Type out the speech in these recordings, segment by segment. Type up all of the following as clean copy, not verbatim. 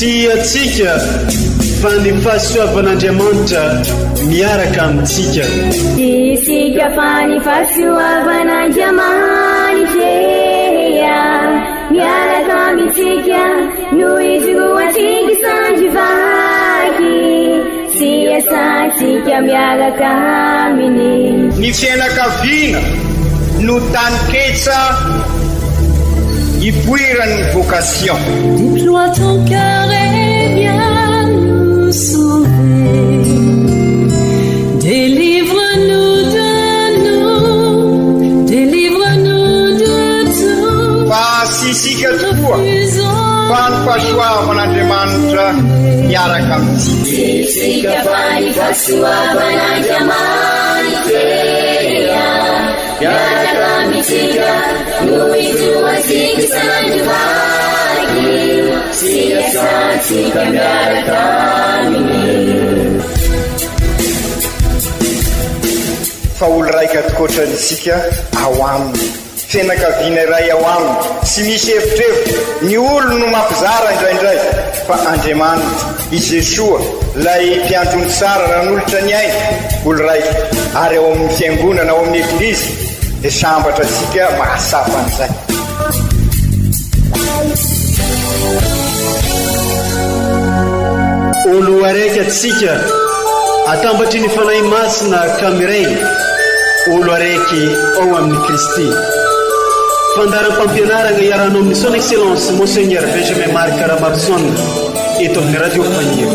Tsy antsika fa ny fahasoavan'Andriamanitra miaraka amintsika. Tsy isika fa ny fahasoavan'Andriamanitra miaraka amintsika no ijoroantsika sandry vaky sy iasantsika miaraka aminy. Ny fianakaviana no taninketsa ipoiran'ny vocation. Déploie ton cœur et viens nous sauver. Délivre-nous de nous, délivre-nous de tout. Fa tsy isika tokoa fa ny fahasoavan'Andriamanitra miaraka amintsika. Tsy isika fa ny fahasoavan'Andriamanitra miaraka amintsika no ijoroantsika sandry vaky sy iasantsika miaraka aminy. Fa olo raika tokoatrany isika ao aminy, fianakaviana iray ao aminy, tsy misy evitrevitra, ny olo no mampizara indraindray, fa Andriamanitra, i Jesoa, ilay mpiandry ondry tsara nanolotra ny ainy, olo raika, ary ao amin'ny fiangonana, ao amin'ny Eglizy, dia sambatra antsika mahatsapa an'izay. Olo araiky atsika, atambatry ny Fanahy Masina ka miray, olo araiky ao amin'i Kristy. Fandaharam-pampianaragna iarahanao amin'ny Son Excellence Monseigneur Benjamin Marc Ramaroson eto amin'ny Radio Faniry.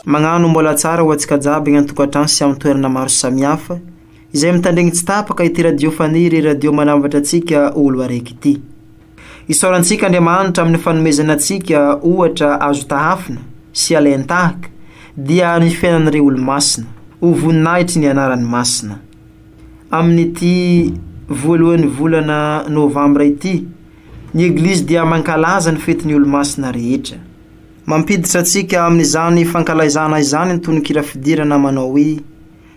Magnano mbola tsara ho antsika jiaby agny an-tokantrano sy amin'ny toerana maro samihafa izay mitandregny tsy tapaka ity radio faniry radio manambatra antsika olo araiky ity. Isaorantsika Andriamanitra amin'ny fanomezana antsika ohatra azo tahafina sy alain-tahaka dia ny fiainan'ireo olo-masina ho voninahitry ny anarany masina. Amin'ity voalohan'ny volana novambra ity, ny Eglizy dia mankalaza ny fetin'ny olo-masina rehetra. Mampiditra antsika amin'izany fankalaizana izany ny tononkira fidirana manao hoe,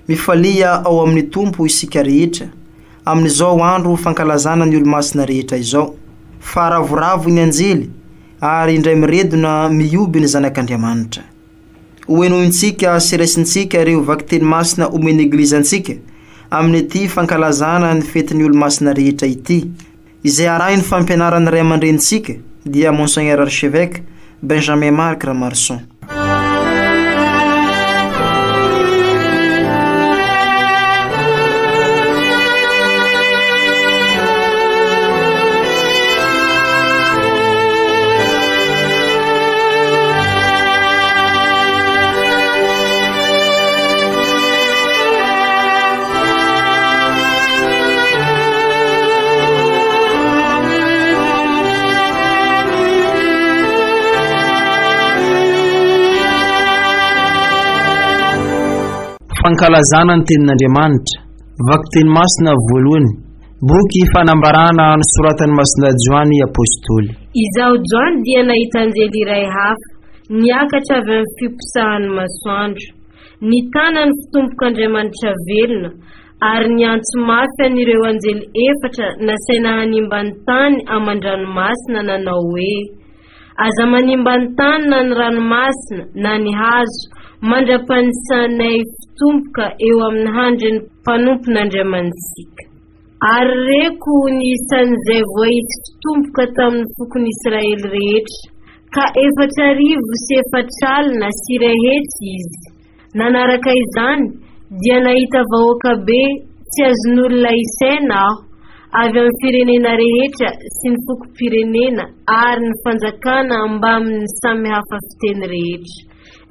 Mifalia ao amin'ny Tompo isika rehetra, amin'izao andro fankalazana ny olo-masina rehetra izao. Fa ravoravo ny anjely, ary indray miredona mihoby ny Zanak'Andriamanitra. Hohenointsika sy raisintsika ireo vakiteny masina omen'ny Eglizy antsika amin'ity fankalazana ny fetin'ny olo-masina rehetra ity, izay arahin'ny fampianaran'ny ray aman-drenintsika, dia Monseigneur Archevêque Benjamin Marc Ramaroson. Fankalazana ny Tenin'Andriamanitra, Vakiteny Masina voalohany, Boky Fanambarana nosoratan'i Masindahy Joany Apostoly. Izaho Joany dia nahita anjely iray hafa niakatra avy amin'ny fiposahan'ny masoandro, nitana ny fitombok'Andriamanitra velona, ary niantso mafy an'ireo anjely efatra nasaina hanimba ny tany aman-dranomasina nanao hoe, Aza manimba ny tany na ny ranomasina na ny hazo, mandra-panisanay fitomboka eo amin'ny handrin'ny mpanompon'Andriamanitsika. Ary reko ny isan'izay voaisy fitomboka tamin'ny fokon'Israely rehetra, ka 144 400 izy. Nanaraka izany, dia nahita vahoaka be tsy azon'olona isaina aho, avy amin'ny firenena rehetra sy ny fokom-pirenena ary ny fanjakana mbamin'ny samy hafa fiteny rehetra.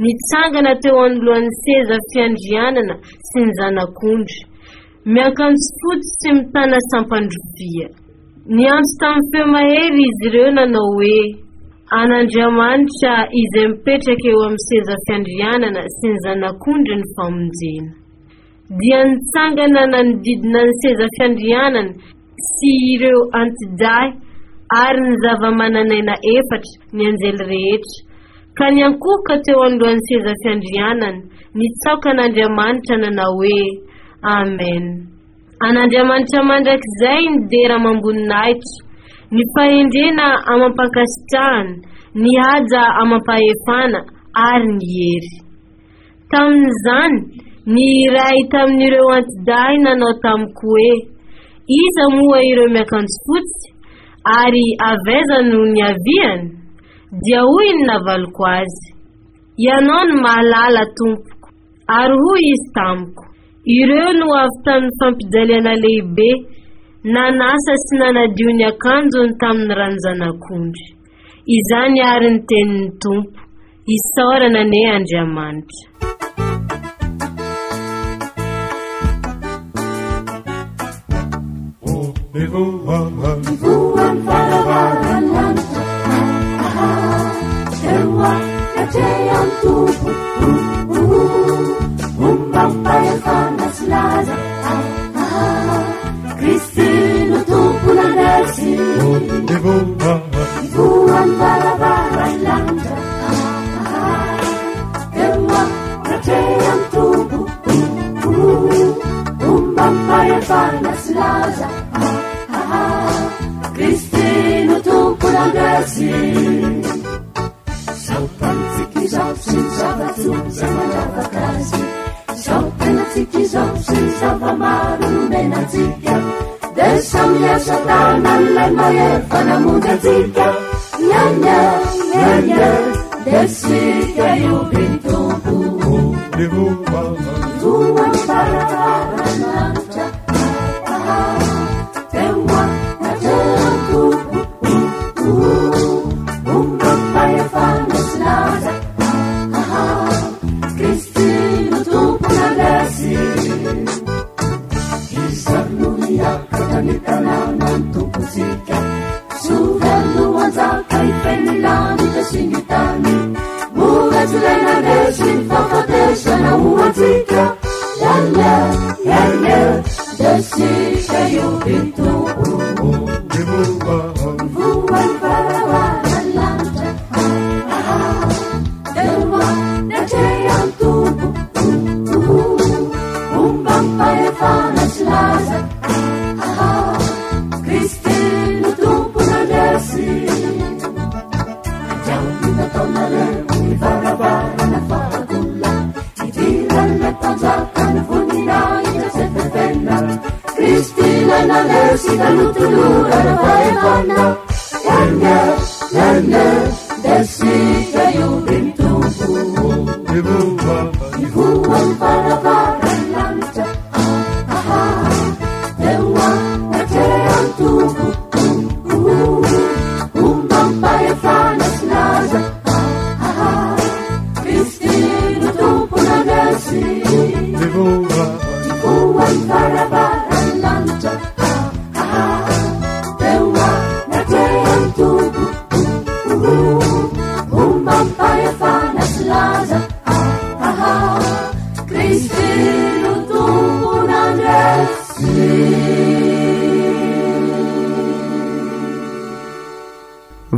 Nitsangana teo anoloan'ny seza fiandrianana sy ny Zanak'ondry, miakanjo fotsy sy mitana sampan-drofia. Niantso tamin'ny feo mahery izy ireo nanao hoe, An'Andriamanitra izay mipetraka eo amin'ny seza fiandrianana sy ny Zanak'ondry ny famonjena. Dia nitsangana nanodidina ny seza fiandrianana sy ireo anti-dahy ary ny zava-manan'aina efatra, ny anjely rehetra, ka niankohoka teo anoloan'ny seza fiandrianana, nitsaoka an'Andriamanitra nanao hoe, Amen. An'Andriamanitra mandrakizay ny dera amam-boninahitra, ny fahendrena amam-pankasitrahana, ny haja amam-pahefana ary ny hery. Tamin'izany, ny iray tamin'ireo anti-dahy nanao tamiko hoe, Iza moa ireo miakanjo fotsy, ary avy aiza no niaviany? Dia hoy ny navaliko azy, Ianao no mahalala, tompoko. Ary hoy izy tamiko, Ireo no avy tamin'ny fampijaliana lehibe, nanasa sy nanadio ny akanjony tamin'ny ran'ny-zanak'ondry. Izany àry ny tenin'ny Tompo. Isaorana anie Andriamanitra.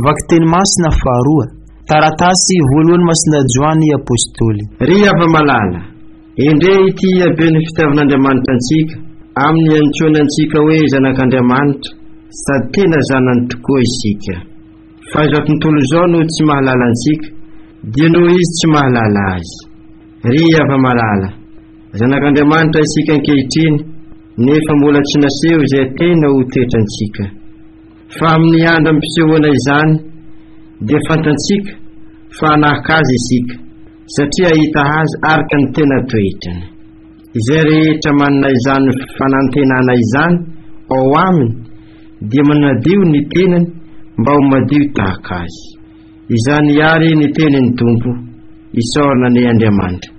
Vakiteny masina faharoa, taratasy voalohany Masina Joany Apostoly. Ry hava-malala, endrey ity haben'ny fitiavan'Andriamanitra antsika, amin'ny iantsoany antsika hoe zanak'Andriamanitra, sady tena zanany tokoa isika. Fa izao tontolo izao no tsy mahalala antsika, dia noho izy tsy mahalala azy. Ry hava-malala, zanak'Andriamanitra isika ankehitriny, nefa mbola tsy naseho izay tena ho toetrantsika. Fa amin'ny andro ampisehoana izany, dia fantantsika fa hanahaka azy isika, satria hahita azy araka ny tena toetrany. Izay rehetra manana izany fanantenana izany ao aminy dia manadio ny tenany mba ho madio tahaka azy. Izany ihary ny tenin'ny Tompo. Isaorana anie Andriamanitra.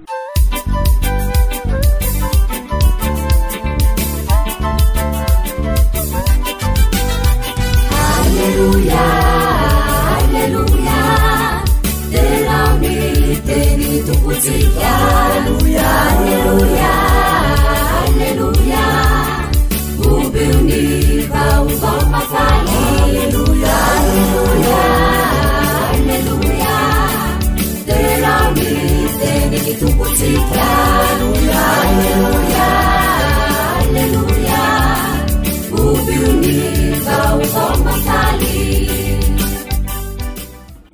Alleluia, Alleluia, derao ny teny Tompontsika. Alleluia, Alleluia, Alleluia, omeo ny vaovao mahafaly. Alleluia.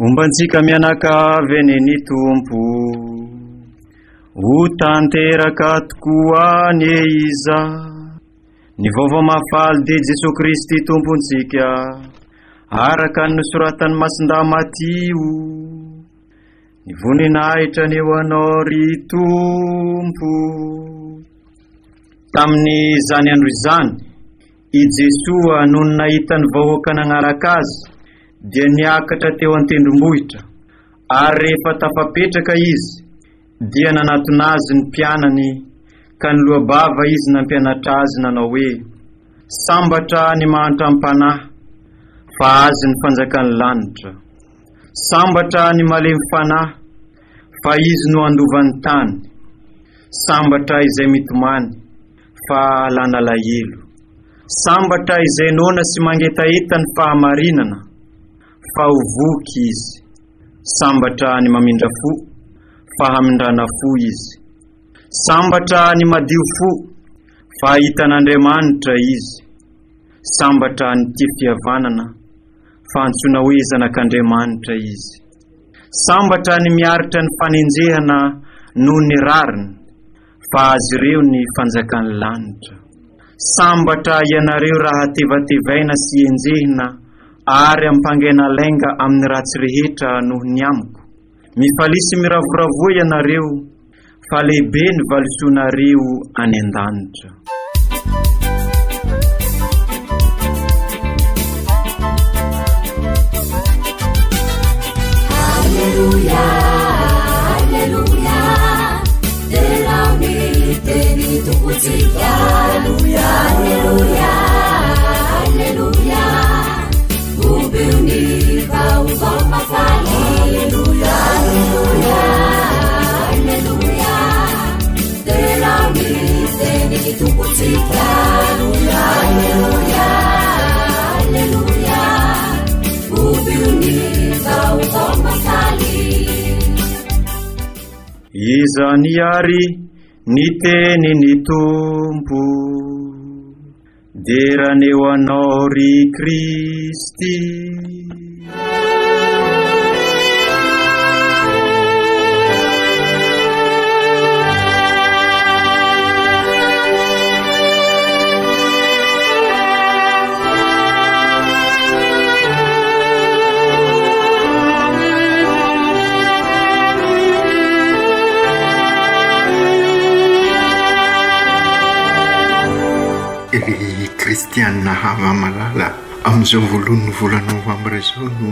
Homba antsika mianakavy anie ny Tompo. Ho tanteraka tokoa anie izany. Ny vaovao mahafaly dia Jesoa Kristy Tompontsika, araka ny nosoratan'i Masindahy Matio. Ny voninahitra anie ho Anao, ry Tompo. Tamin'izany andro izany, i Jesoa nony nahita ny vahoaka nagnaraka Azy, dia niakatra teo an-tendrombohitra, ary rehefa tafapetraka Izy, dia nanatona Azy ny mpianany, ka niloa-bava Izy nampianatra azy nanao hoe, Sambatra ny mahantra am-panahy, fa azy ny fanjakan'ny lanitra. Sambatra ny malemy fanahy, fa izy no handova ny tany. Sambatra izay mitomany, fa halan'alahelo. Sambatra izay noana sy mangetaheta ny fahamarinana, fa ho voky izy. Sambatra ny mamindra fo, fa hamindrana fo izy. Sambatra ny madio fo, fa hahita an'Andriamanitra izy. Sambatra ny tia fihavanana, fa antsoina hoe zanak'Andriamanitra izy. Sambatra ny miaritra ny fanenjehana noho ny rariny, fa azy ireo ny fanjakan'ny lanitra. Sambatra ianareo raha tevatevaina sy enjehina ary ampangaina lainga amin'ny ratsy rehetra noho ny amiko. Mifalia sy miravoravoa ianareo, fa lehibe ny valisoanareo any an-danitra. Alleluia, Alleluia, derao ny teny Tompontsika. Alleluia, Alleluia, Alleluia, omeo ny vaovao mahafaly. Alleluia, Alleluia, Alleluia, derao ny teny Tompontsika. Alleluia, Alleluia, Alleluia, omeo ny vaovao mahafaly. Izany àry ny tenin'ny Tompo. Dera anie ho Anao ry Kristy. Ry kristianina hava-malala, amin'izao voalohan'ny volana novambra izao no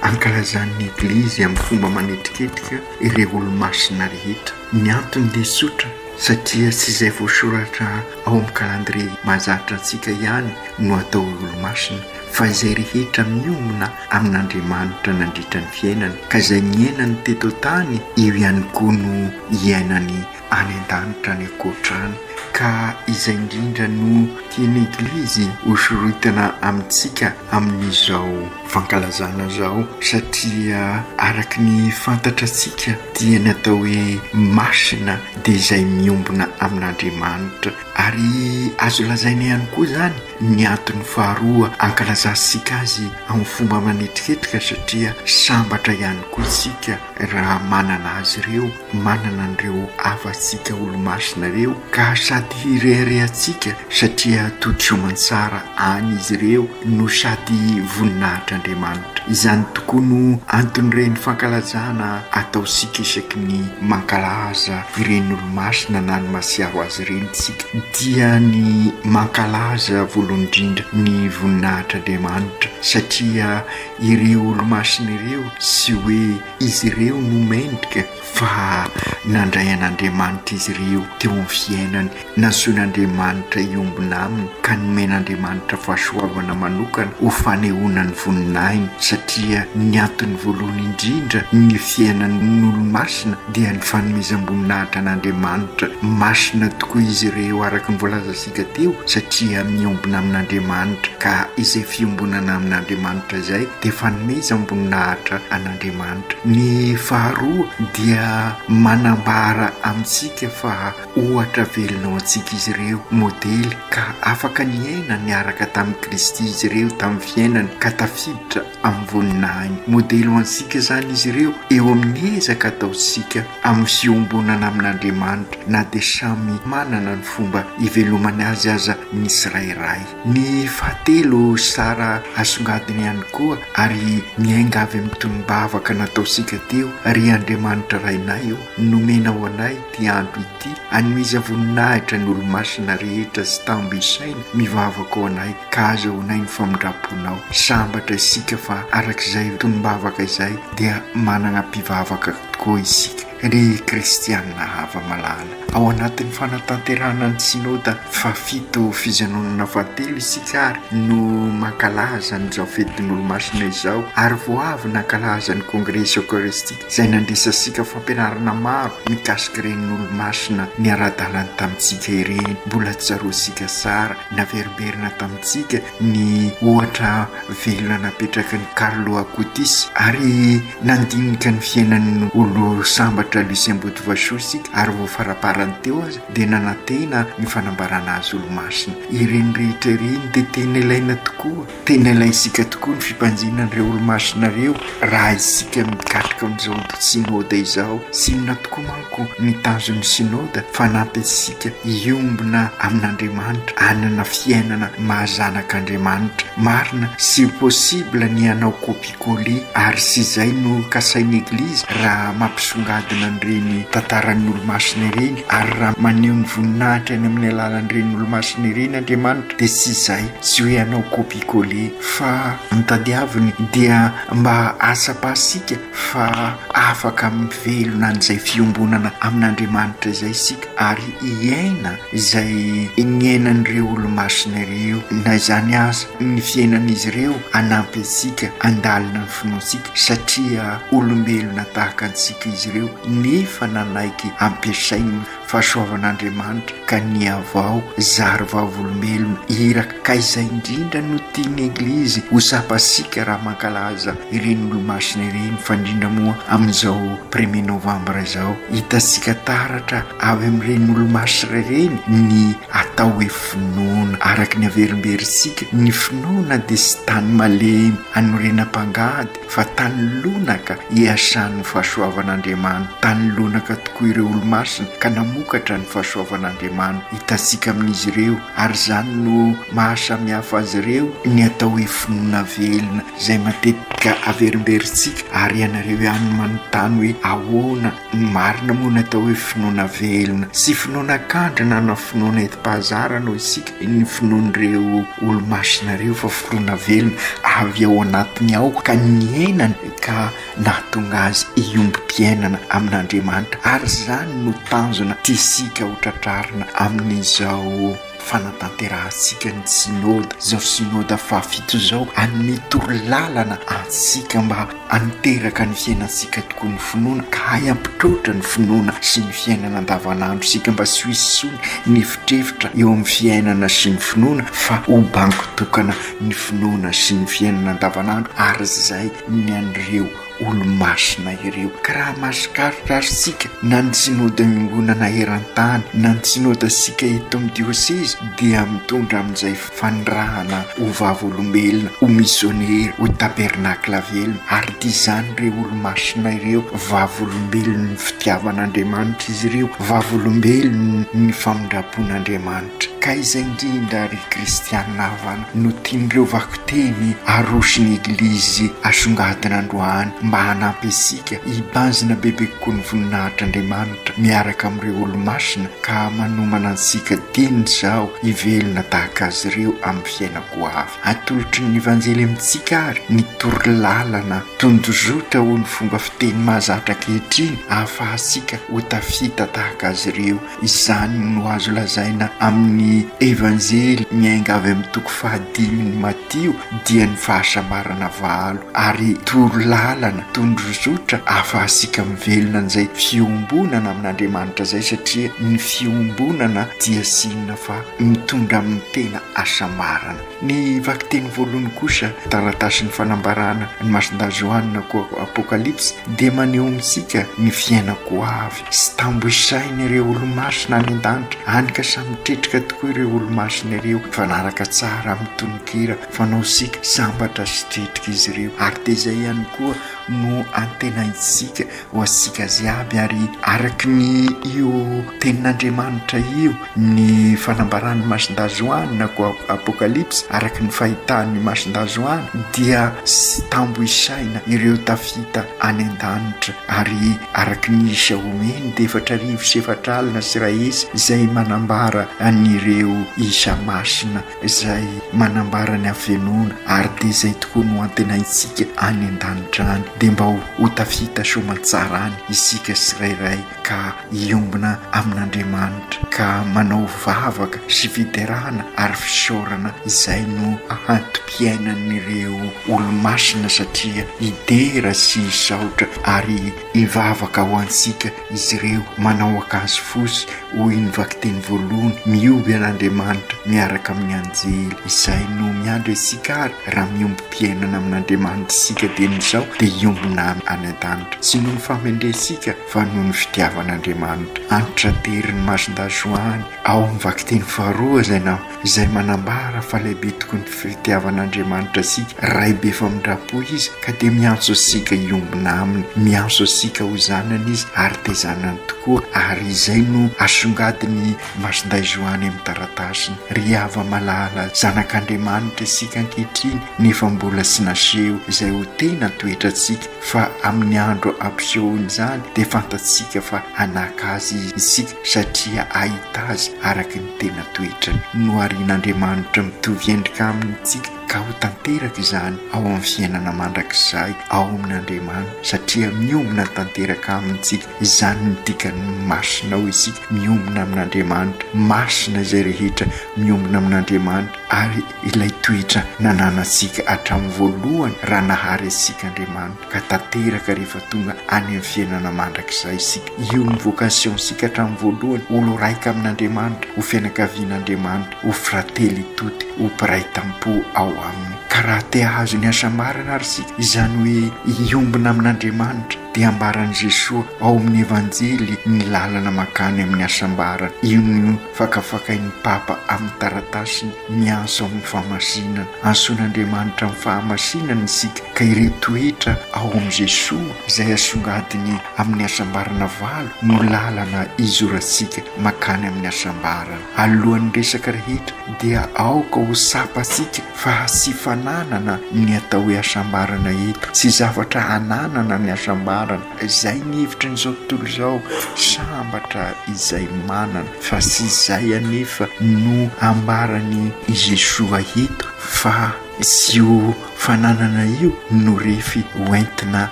ankalazan'ny Eglizy amin'ny fomba manetriketrika ireo olomasina rehetra. Ny antony dia tsotra, satria tsy izay voasoratra ao amin'ny kalandrie mahazatra antsika ihany no atao hoe olomasina, fa izay rehetra miombona amin'Andriamanitra nandritra ny fiainany, ka izay niainany teto an-tany, io ihany koa no iainany any an-danitra any ankoatra any. Ka izay indrindra no tian'ny Eglizy hosoritana amintsika amin'izao fankalazana izao, satria araka ny fantatra antsika dia ny atao hoe masina dia izay miombona amin'Andriamanitra. Ary azo lazaina ihany koa izany ny antony faharoa ankalazantsika azy amin'ny fomba manetriketrika satria sambatra ihany koa isika raha manana azy ireo, manana an'ireo havantsika olomasina ireo ka sady hireharehantsika satria tody soamantsara any izy ireo no sady voninahitr'Andriamanitra. Izany tokoa no anton'ireny fankalazana ataontsika isaky ny mankalaza ireny olomasina na ny mahatsiaro azy ireny isika dia ny mankalaza voalohany indrindra ny voninahitr'Andriamanitra satria ireo olomasina ireo tsy hoe izy ireo no mendrika fa nandray an'Andriamanitra izy ireo teo amin'ny fiainany, nantsoin'Andriamanitra hiombona aminy ka nomen'Andriamanitra fahasoavana manokana ho fanehoana ny voninahiny satria ny antony voalohany indrindra ny fiainan'olomasina dia ny fanomezam-boninahitra an'Andriamanitra. Masina tokoa izy ireo araka ny voalazantsika teo satria miombona amin'Andriamanitra ka izay fiombonana amin'Andriamanitra izay dia fanomezam-boninahitra an'Andriamanitra. Ny faharoa dia manambara amintsika fa ohatra velona ho antsika izy ireo, modely, ka afaka niaina niaraka tamin'i Kristy izy ireo tamin'ny fiainany ka tafiditra amin'ny. amin'ny voninahiny. Modely ho antsika izany izy ireo eo amin'ny ezaka ataontsika amin'ny fiombonana amin'Andriamanitra na dia samy manana ny fomba ivelomany azy aza ny tsirairay. Ny fahatelo tsara asongadina ihany koa ary miainga avy amin'ny tonom-bavaka nataontsika teo, Ry Andriamanitra Rainay ô, nomenao anay ity andro ity hanomeza voninahitra ny olomasina rehetra sy tambo isaina mivavaka ho anay ka azahoanay ny famindram-ponao. Sambatra isika fa araka izay tonom-bavaka izay dia manana mpivavaka tokoa isika. Ry kristiana hava-malala, ao anatin'ny fanatanterahana ny Synoda fahafito fijanonana fahatelo isika ary no mankalaza an'izao fetin'ny Olomasina izao ary vao avy nankalaza ny Kongresy Eokaristika izay nandresantsika fampianarana maro mikasika ireny Olomasina niara-dalana tamintsika ireny. Mbola tsaroantsika tsara, naverimberina tamintsika ny ohatra velona napetraky ny Carlo Acutis ary nandinika ny fiainan'ny olo sambatra Lucien Botovasoa isika ary vao faraparany teo aza dia nanantena ny fanambarana azy olomasina. Ireny rehetra ireny dia tena ilaina tokoa, tena ilaintsika tokoa ny fibanjinana ireo olomasina ireo raha isika mikatroka amin'izao synoda izao. Tsy inona tokoa manko ny tanjon'ny synoda fa hanampy antsika hiombona amin'Andriamanitra, hanana fiainana maha zanak'Andriamanitra. Marina, c'est possible ny hanao copie coller ary tsy izay no kasain'ny Eglizy raha mampisongadina an'ireny tantaran'ny olomasina ireny ary raha maneho ny voninahitra eny amin'ny alalan'ireny olomasina ireny Andriamanitra dia tsy izay, tsy hoe hanao copie coller fa ny tadiaviny dia mba hahatsapasika fa afaka mivelona an'izay fiombonana amin'Andriamanitra izay isika ary hiaina izay niainan'ireo olomasina ireo. Na izany aza, ny fiainan'izy ireo hanampy antsika handalina ny finoantsika satria olombelona tahaka antsika izy ireo nefa nanaiky hampiasain'ny Fahasoavan'Andriamanitra ka nihavao zary vavolombelona iraka ka izay indrindra no tian'ny Eglizy ho tsapantsika raha mankalaza ireny olomasina ireny fa indrindra moa amin'izao premier novembre izao. Hitantsika taratra avy amin'ireny olomasina ireny ny atao hoe finoana. Araka ny averimberintsika, ny finoana dia tsy tany malemy anorenam-pangady fa tany lonaka iasan'ny fahasoavan'Andriamanitra. Tany lonaka tokoa ireo olomasina ka namokatra ny fahasoavan'Andriamanitra hitantsika amin'izy ireo, ary izany no mahasamihafa azy ireo ny atao hoe finoana velona izay matetika averimberintsika ary ianareo ihany no manontany hoe ahoana ny marina moa ny atao hoe finoana velona? Tsy finoana kandrina na finoana entim-pahazarana hoy isika ny finoan'ireo olomasina ireo fa finoana velona avy ao anatiny ao ka niainany ka nahatonga azy hiombom-piainana amin'Andriamanitra ary izany no tanjona tiantsika ho tratrarina amin'izao fanatanterahantsika ny Synoda, izao Synoda fahafito izao, hanome torolalana antsika mba haniteraka ny fiainantsika tokoa ny finoana, ka hahay hampitroatra ny finoana sy ny fiainana andavanandro isika, mba tsy ho hisy intsony ny efitrefitra eo amin'ny fiainana sy ny finoana, fa ho bango tokana ny finoana sy ny fiainana andavanandro, ary izay ny an'ireo olomasina ireo. Ka raha mahasikaritra ary isika, na ny Synoda iombonana eran-tany, na ny Synodantsika eto amin'ny diosezy, dia mitondra amin'izay fanirahana ho vavolombelona, ho misionera, ho tabernakla velona, ary dia izany ireo olomasina ireo, vavolombelon'ny fitiavan'Andriamanitra izy ireo, vavolombelon'ny famindram-pon'Andriamanitra. Ka izay indrindra ry kristiana havana no tian'ireo vakiteny aroson'ny Eglizy asongadina androany mba hanampy antsika hibanjina bebe kokoa ny voninahitr'Andriamanitra miaraka amin'ireo olomasina ka manomana antsika dieny izao hivelona tahaka azy ireo amin'ny fiainako avy. Atolotry ny Evanjely amintsika àry ny torolalana tondrozotra ho ny fomba fiteny mahazatra ankehitriny ahafahantsika ho tafita tahaka azy ireo. Izany no azo lazaina amin'ny Evanjely miainga avy amin'ny toko fahadimin'ny Matio dia ny fahasambarana valo ary torolalana tondrozotra ahafahantsika mivelona an'izay fiombonana amin'Andriamanitra izay satria ny fiombonana dia tsy inona fa mitondra amin'ny tena hasambarana. Ny vakiteny voalohany kosa, taratasin'ny fanambarana ny Masindahy Joany koa Apokalypsy dia maneho amintsika ny fiainan-ko avy sy tambo isaina ireo olomasina any an-danitra, any ka samy tretrika tokoa. tokoa ireo olomasina ireo, mifanaraka tsara amin'ny tononkira fanaontsika, sambatra sy tretrika izy ireo ary dia izay ihany koa no antenaintsika ho antsika jiaby ary araka ny io tenin'Andriamanitra io ny fanambaran'ny Masindahy Joany na koa Apokalypsy araka ny fahitan'ny Masindahy Joany dia tsy tambo isaina ireo tafita any an-danitra ary araka ny isa omeny dia 44 400 izay manambara an'ireo isa masina izay manambara ny hafenoana ary dia izay tokoa no antenaintsika any an-danitra any dia mba ho tafita soamantsara any isika tsirairay ka hiombona amin'Andriamanitra ka manao vavaka sy fiderana ary fisaorana izay no antom-piainan'ireo olomasina satria hidera sy hisaotra ary hivavaka ho antsika izy ireo manao akanjo fotsy Hoy ny vakiteny voalohany, Mihoby an'Andriamanitra miaraka amin'ny anjely. Izay no miandry antsika ary raha miombom-piainana amin'Andriamanitra isika dieny izao dia hiombona any an-danitra. Tsy noho ny fahamendrehantsika fa noho ny fitiavan'Andriamanitra. Antitraterin'i Masindahy Joany ao amin'ny vakiteny faharoa izay na izay manambara fa lehibe tokoa ny fitiavan'Andriamanitra antsika. Ray be famindram-po Izy ka dia miantso antsika hiombona Aminy. Miantso antsika ho zanany Izy ary dia zanany tokoa ary izay no asongadin'i Masindahy Joany amin'ny taratasiny. Ry hava-malala, zanak'Andriamanitra isika ankehitriny nefa mbola tsy naseho izay ho tena toetrantsika fa amin'ny andro hampisehoany izany dia fantatsika fa hanahaka Azy isika satria hahita Azy araka ny tena toetrany. Noharian'Andriamanitra mitovy endrika aminy isika ka ho tanteraka izany ao amin'ny fiainana mandrakizay ao amin'Andriamanitra satria miombona tanteraka aminy isika. Izany no dikan'ny masina ao isika, miombona amin'Andriamanitra. Masina izay rehetra miombona amin'Andriamanitra ary ilay toetra nananantsika hatramin'ny voalohany raha nahary antsika Andriamanitra ka tanteraka rehefa tonga any amin'ny fiainana mandrakizay isika. Io ny vocation-tsika hatramin'ny voalohany, olo raika amin'Andriamanitra, ho fianakavian'Andriamanitra, ho fratelli tutti, ho mpiray tampo ao aminy. Ka raha te hahazo ny hasambarana ary isika, izany hoe hiombona amin'Andriamanitra, dia ambaran'i Jesoa ao amin'ny Evanjely ny lalana mankany amin'ny hasambarana. Io no fakafakain'ny Papa amin'ny taratasiny miantso amin'ny fahamasinana. Antsoin'Andriamanitra amin'ny fahamasinana isika, ka ireo toetra ao amin'i Jesoa izay asongadiny amin'ny hasambarana valo no lalana izorantsika mankany amin'ny hasambarana. Alohan'ny resaka rehetra dia aoka ho tsapantsika fa tsy fananana ny atao hoe hasambarana eto, tsy zavatra ananana ny hasambarana, izay ny hevitry ny izao tontolo izao, sambatra izay manana, fa tsy izay anefa no ambaran'i Jesoa eto fa tsy io fananana io no refy hoentina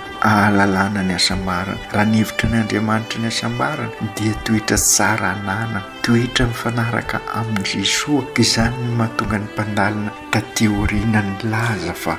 ahalalana ny hasambarana. Raha ny hevitry ny Andriamanitra ny hasambarana dia toetra tsara ananana, toetra mifanaraka amin'i Jesoa, izany no mahatonga ny mpandalina taty aoriana nilaza fa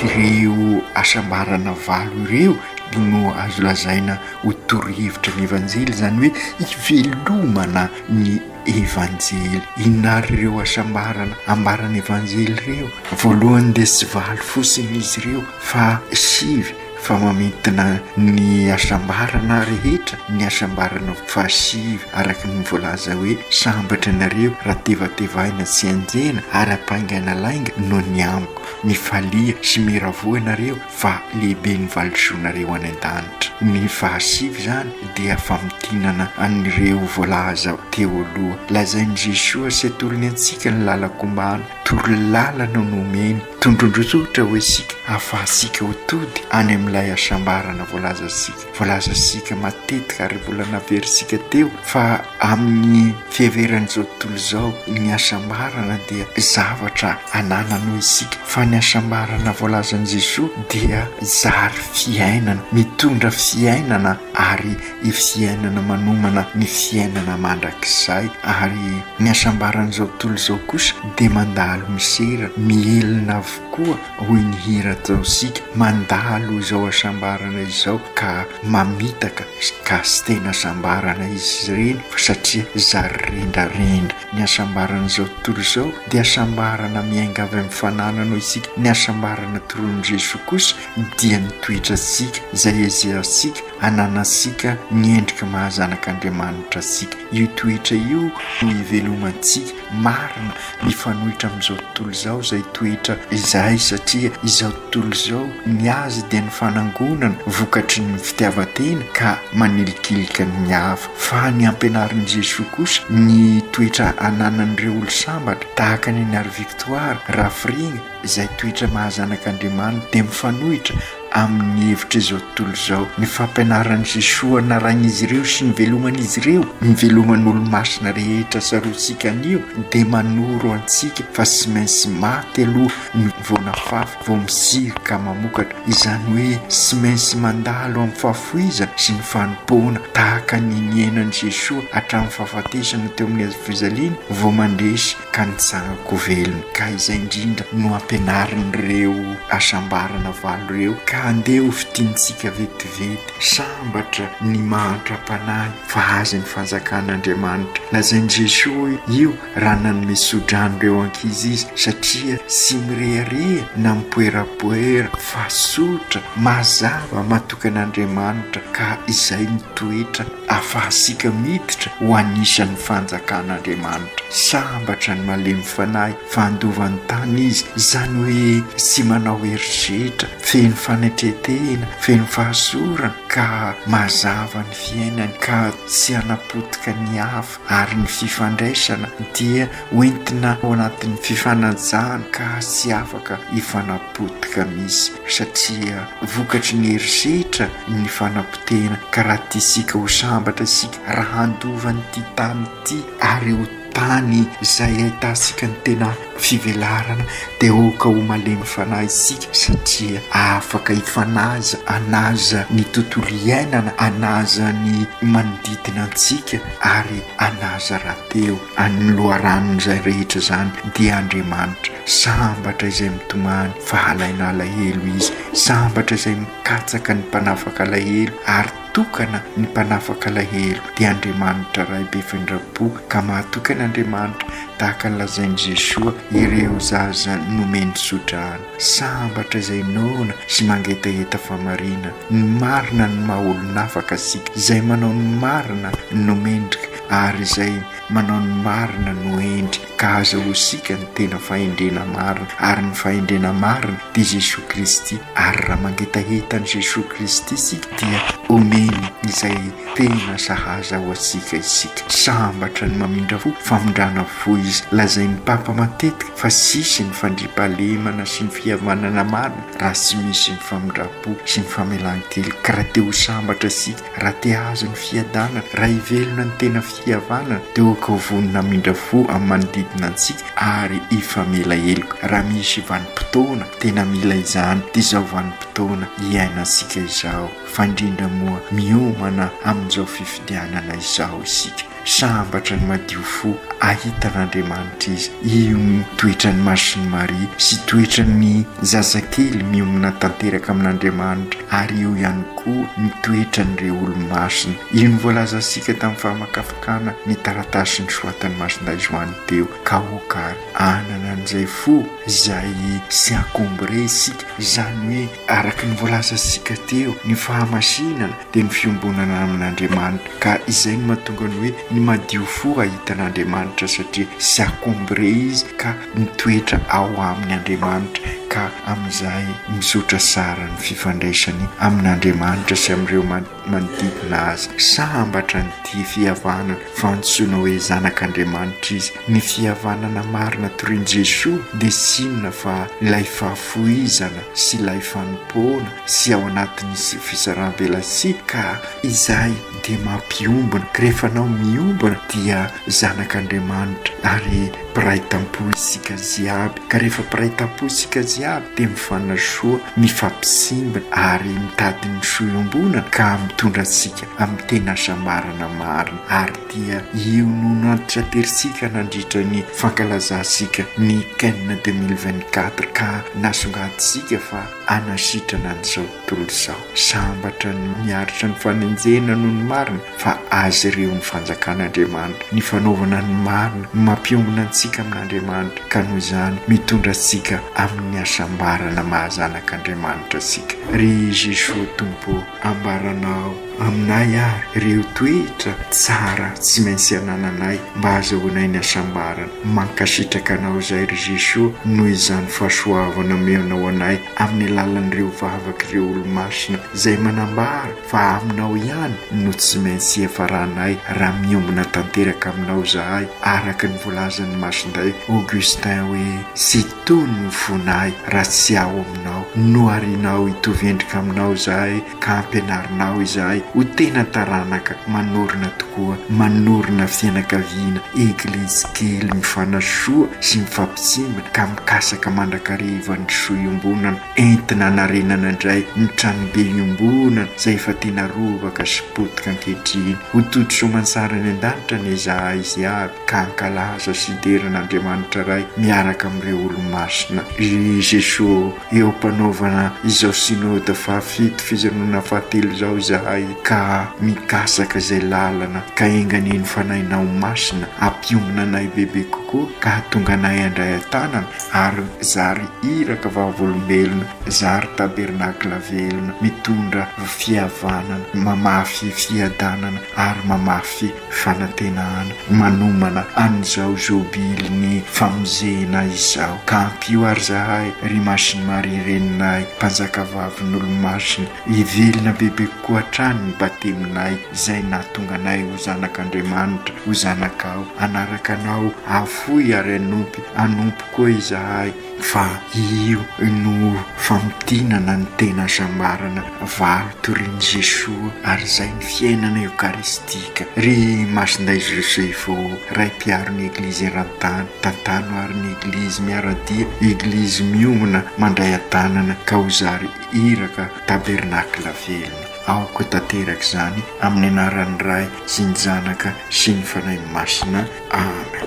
ireo hasambarana valo ireo no azo lazaina ho torohevitry ny Evanjely, izany hoe ivelomana ny Evanjely. Inona ary ireo hasambarana ambaran'ny Evanjely ireo? Voalohany dia tsy valo fotsiny izy ireo fa sivy fa mamintina ny hasambarana rehetra ny hasambarana fahasivy araka ny voalaza hoe sambatra ianareo raha tevatevaina tsy anjena ary ampaingaina lainga noho ny amiko. Mifalia sy miravoa ianareo fa lehibe ny valisoanareo any an-danitra. Ny fahasivy izany dia famintinana an'ireo voalaza teo aloha. Lazain'i Jesoa sy atolony antsika ny lalan-kombana, torolalana no omeny, tondrondrotsotra ho isika ahafahantsika ho tody any amin'ilay hasambarana voalazantsika. Voalazantsika matetika ary mbola naverintsika teo fa amin'ny fiheveran'izao tontolo izao ny hasambarana dia zavatra ananana hoy isika fa ny hasambarana voalazan'i Jesoa dia zary fiainana, mitondra fiainana ary fiainana manomana ny fiainana mandrakizay ary ny hasambaran'izao tontolo izao kosa dia mandalo misera, mihelina avokoa. koa hoy ny hira ataontsika, mandalo izao hasambarana izao ka mamitaka ka tsy tena hasambarana izy ireny fa satria zary rendrarendra. Ny hasambaran'izao tontolo izao dia hasambarana miainga avy amin'ny fananana hoy isika, ny hasambarana toroan'i Jesoa kosa dia ny toetrantsika izay ezehantsika ananantsika ny endrika maha zanak'Andriamanitra antsika. Io toetra io no ivelomantsika marina mifanohitra amin'izao tontolo izao izay toetra izay satria izao tontolo izao ny azy dia ny fanangonana vokatry ny fitiavan-tena ka manilikilika ny hafa fa ny ampianarin'i Jesoa kosa ny toetra ananan'ireo olo-sambatra tahaka ny an'i Victoire, Rafrigna izay toetra maha zanak'Andriamanitra dia mifanohitra amin'ny hevitr'izao tontolo izao, ny fampianaran'i Jesoa narahin'izy ireo sy niveloman'izy ireo, niveloman'olomasina rehetra tsaroantsika anio dia manoro antsika fa tsy maintsy maty aloha ny vao nafafy vao mitsiry ka mamokatra, izany hoe tsy maintsy mandalo amin'ny fahafoizana sy ny fanompoana tahaka ny niainan'i Jesoa hatramin'ny fahafatesana teo amin'ny hazofijaliana vao mandresy ka nitsangako velona, ka izay indrindra no ampianarin'ireo hasambarana valo ireo, ka andeha ho fintinintsika vetivety, sambatra ny mahantra am-panahy fa azy ny fanjakan'Andriamanitra. Lazain'i Jesoa io raha nanome tsodrano ireo ankizy izy, satria tsy mirehareha na mipoerapoera fa tsotra, mazava, matoky an'Andriamanitra, ka izay ny toetra ahafahantsika miditra ho anisan'ny fanjakan'Andriamanitra. Sambatra ny malemy fanahy fa handova ny tany izy, izany hoe tsy manao herisetra, feno fanetren-tena, feno fahasorana ka mazava ny fiainany ka tsy hanapotika ny hafa ary ny fifandraisana dia hoentina ao anatin'ny fifanajana ka tsy afaka hifanapotika mihitsy satria vokatry ny herisetra ny fanapotehana ka raha tiantsika ho sambatra isika raha handova an'ity tany ity ary ho tany izay ahitantsika ny tena fivelarana dia aoka ho malemy fanahy isika satria afaka hifanaja hanaja ny tontolo iainana hanaja ny manodidina antsika ary hanaja rahateo an'ny loharanon'izay rehetra izany dia Andriamanitra. Sambatra izay mitomany fa halaina alahelo izy, sambatra izay mikatsaka ny mpanafaka alahelo ary tokana ny mpanafaka alahelo dia Andriamanitra Ray be findram-po ka mahatoky an'Andriamanitra tahaka ny lazain'i Jesoa ireo zaza nomeny tsodrano. Sambatra izay noana sy mangetaheta famarinana. Ny marina no maha olon'afaka antsika. Izay manao ny marina no mendrika ary izay manao ny marina no hendry ka azahoantsika ny tena fahendrena marina ary ny fahendrena marina dia Jesoa Kristy ary raha mangetaheta an'i Jesoa Kristy isika dia omeny izay tena sahaza ho antsika isika. Sambatra ny mamindra fo, famindrana fo izy. Lazain'ny Papa matetika fa tsisy ny fandriampahalemana sy ny fihavanana marina raha tsy misy ny famindram-po sy ny famelan-keloka. Ka raha te ho sambatra isika, raha te hahazo ny fiadanana, raha hivelona ny tena fihavanana, dia aoka ho vonona hamindra fo amin'ny manodidina antsika ary hifamela heloka. Raha misy vanim-potoana tena mila izany, dia izao vanim-potoana iainantsika izao, fa indrindra moa miomana amin'izao fifidianana izao isika. Sambatra ny madio fo ahita an'Andriamanitra izy. Io ny toetran'i Masin'i Maria sy toetran'ny zazakely miombona tanteraka amin'Andriamanitra ary io ihany koa ny toetran'ireo olomasina. Io no voalazantsika tamin'ny famakafakana ny taratasin'ny soatan'i Masindahy Joany teo ka aoka ary hanana an'izay fo izay tsy encombré isika, izany hoe araka ny voalazantsika teo ny fahamasinana dia ny fiombonana amin'Andriamanitra ka izay no mahatonga ny hoe ny madio fo hahita an'Andriamanitra satria s'encombré izy ka mitoetra ao aminy Andriamanitra ka amin'izay mizotra tsara ny fifandraisany amin'Andriamanitra sy amin'ireo manodidina azy. Sambatra ny tia fihavanana fa antsoina hoe zanak'Andriamanitra izy. Ny fihavanana marina torian'i Jesoa dia tsy inona fa ilay fahafoizana sy ilay fanompoana sy ao anatin'ny fisaraham-belatsihy ka izay dia mampiombona, ka rehefa anao miombona dia zanak'Andriamanitra ary. Mpiray tampo isika jiaby, ka rehefa mpiray tampo isika jiaby dia mifanasoa, mifampitsimbina ary mitady ny soa iombonana ka mitondra antsika amin'ny tena hasambarana marina. Ary dia io no nantitranterintsika nandritra ny fankalazantsika ny Ken 2024 ka nasongadintsika fa hanasitrana an'izao tontolo izao. Sambatra ny miaritra ny fanenjehana noho ny marina fa azy ireo ny fanjakan'Andriamanitra. Ny fanaovana ny marina no mampiombona antsika amin'Andriamanitra ka noho izany mitondra antsika amin'ny hasambarana maha zanak'Andriamanitra antsika. Ry Jesoa Tompo ô, ambaranao aminay ary ireo toetra tsara tsy maintsy anananay mba hahazahoanay ny hasambarana. Mankasitraka Anao izahay ry Jesoa noho izany fahasoavana omenao anay amin'ny alalan'ireo vavak'ireo olomasina izay manambara fa aminao ihany no tsy maintsy hiafaranay raha miombona tanteraka aminao izahay araka ny voalazan'i Masindahy Augustin hoe tsy tony ny fonay raha tsy ao aminao noharinao hitovy endrika aminao izahay ka ampianarinao izahay ho tena taranaka manorina tokoa, manorina fianakaviana, eglizy kely mifanasoa sy mifampitsimbina ka mikasaka mandrakariva ny soa iombonana entina hanarenana indray ny tranobe iombonana izay efa tena robaka sy potika ankehitriny. Ho tody soamantsara any an-danitra anie izahay jiaby ka hankalaza sy hidera an'Andriamanitra Ray miaraka amin'ireo olo-masina. Ry Jesoa ô! Eo am-panaovana izao Synoda fahafito fijanonana fahatelo izao izahay ka mikasaka izay lalana ka enga anie ny Fanahinao Masina hampiombona anay bebe kokoa ka hahatonga anay handray an-tanana ary zary iraka vavolombelona, zary tabernakla velona mitondra fihavanana, mamafy fiadanana ary mamafy fanantenana manomana an'izao Jobily-ny famonjena izao. Ka ampio ary zahay, ry Masin'i Maria Reninay, Mpanjakavavin'Olomasina, hivelona bebe kokoa hatrany ny bateminay izay nahatonga anay ho zanak'Andriamanitra, ho zanakao, hanaraka Anao hahafoy ary hanompy, hanompo koa izahay. Fa io no famintinana ny tena hasambarana valo torian'i Jesoa ary izay ny fiainana eokaristika. Ry Masindahy Joseph ô, Ray mpiaro ny Eglizy eran-tany, tantano ary ny Eglizy miara-dia, Eglizy miombona mandray an-tanana ka ho zary iraka tabernakla velona. Aoka ho tanteraka izany amin'ny anaran'ny Ray sy ny Zanaka sy ny Fanahy Masina. Amen.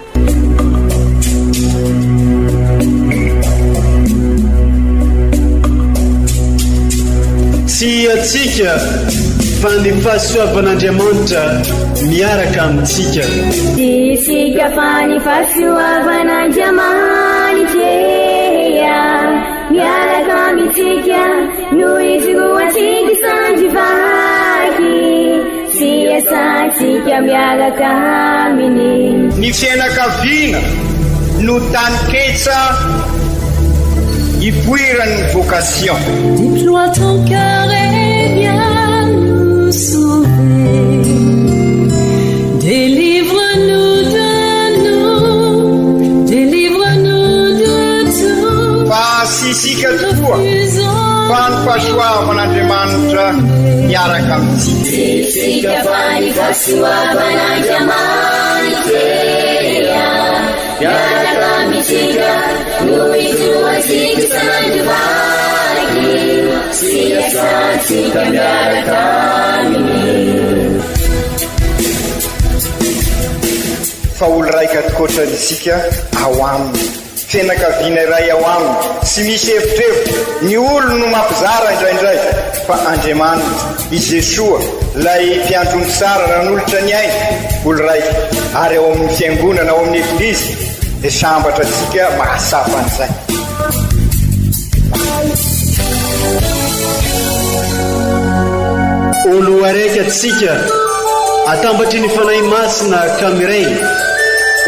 Tsy antsika fa ny fahasoavan'Andriamanitra miaraka amintsika. Tsy isika fa ny fahasoavan'Andriamanitra miaraka amintsika no ijoroantsika sandry vaky. Sy iasantsika miaraka aminy. Ny fiainakaviana no taninketsa ipoiran'ny vocation. Déploie ton cœur et viens nous sauver. Délivre-nous de nous, délivre-nous de tout. Fa tsy isika tokoa fa ny fahasoavan'Andriamanitra miaraka amintsika. Tsy isika fa ny fahasoavan'Andriamanitra miaraka amintsika no ijoroantsika isan'andro vaky sy iasantsika miaraka aminy. Fa olo raika tokoatra isika ao aminy. Fianakaviana iray ao aminy, tsy misy evitrevitra, ny olony no mampizara indraindray, fa Andriamanitra, i Jesoa, ilay mpiandry omby tsara nanolotra ny ainy, olo raika, ary ao amin'ny Fiangonana, ao amin'ny Eglizy, dia sambatra antsika mahatsapa an'izay. Olo araiky antsika, atambatry ny Fanahy Masina ka miray,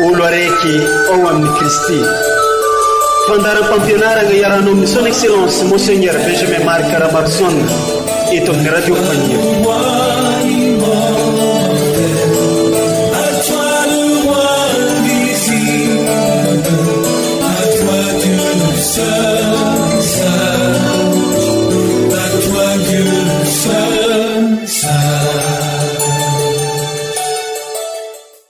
olo araiky ao amin'i Kristy. Fandaharam-pampianarana iarahanao amin'ny Son Excellence Monseigneur Benjamin Marc Ramaroson eto amin'ny Radio Faniry.